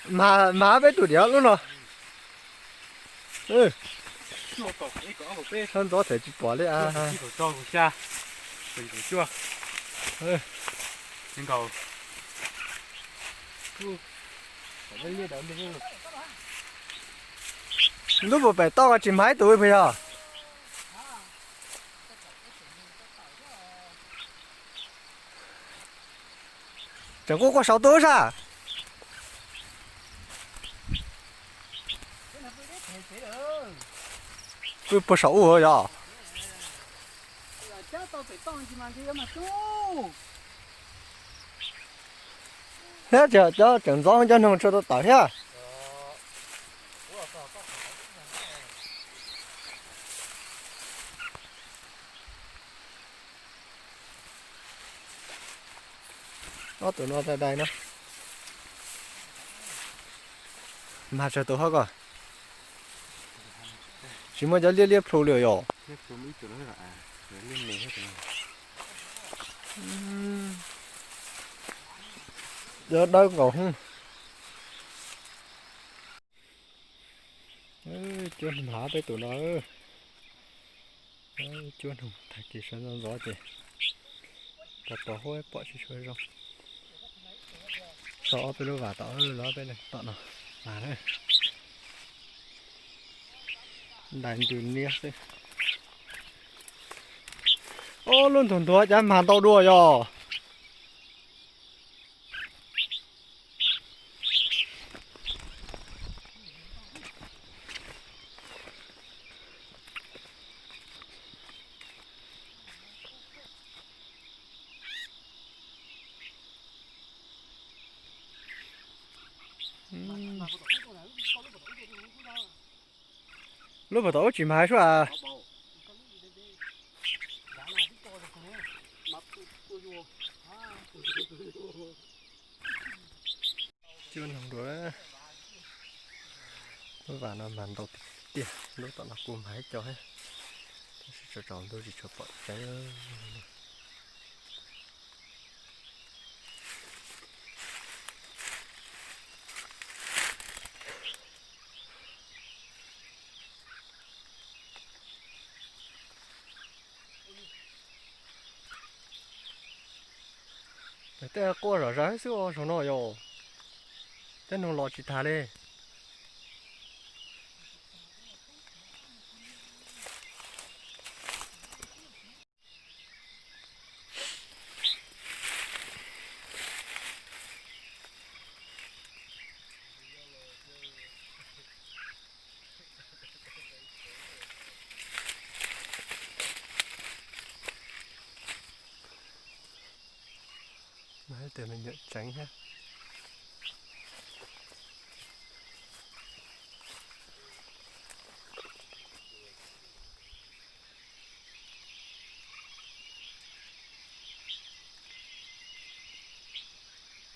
Mas, mas peb tus diav lub no. Sab ntxov them tsis pom li a. Lub puas pem toj ko tsis mas ib tus puas yog? Tseem kuj quaj saud tuaj sab. Puag saum ub yog. Thiab cov tseem ntxov cov noog tshua tau tawm thiab. Ob tug no dai dai no. Mag tsawg tus hab ko? Tsis muaj cov liab liab plhu li yog. Cov dawb nkaus. Cuab mag peb tus no. Cuab noog tag kis sawv ntxov ntxov ces pos pos huab pom tsis tshua zoo. Tso ob peb lub vas tom los peb tom no mas na. Ntais ntws niab xwb. Ob lub ntug ntuag cas mag ntau dua yog. Lub puag tom ub tsis mag suab. Cuab noog dua. Lub vas no mag ntau tiag tiag, lub tom no kuj mag ib co thiab, tab sis tsaus tsaus ntuj tsis tshua pom tseeb. Tej quaj zom zaws xwb os, zaum no yog tej noog los tsis tag li. Mas ib tug me nyuam tseev thiab.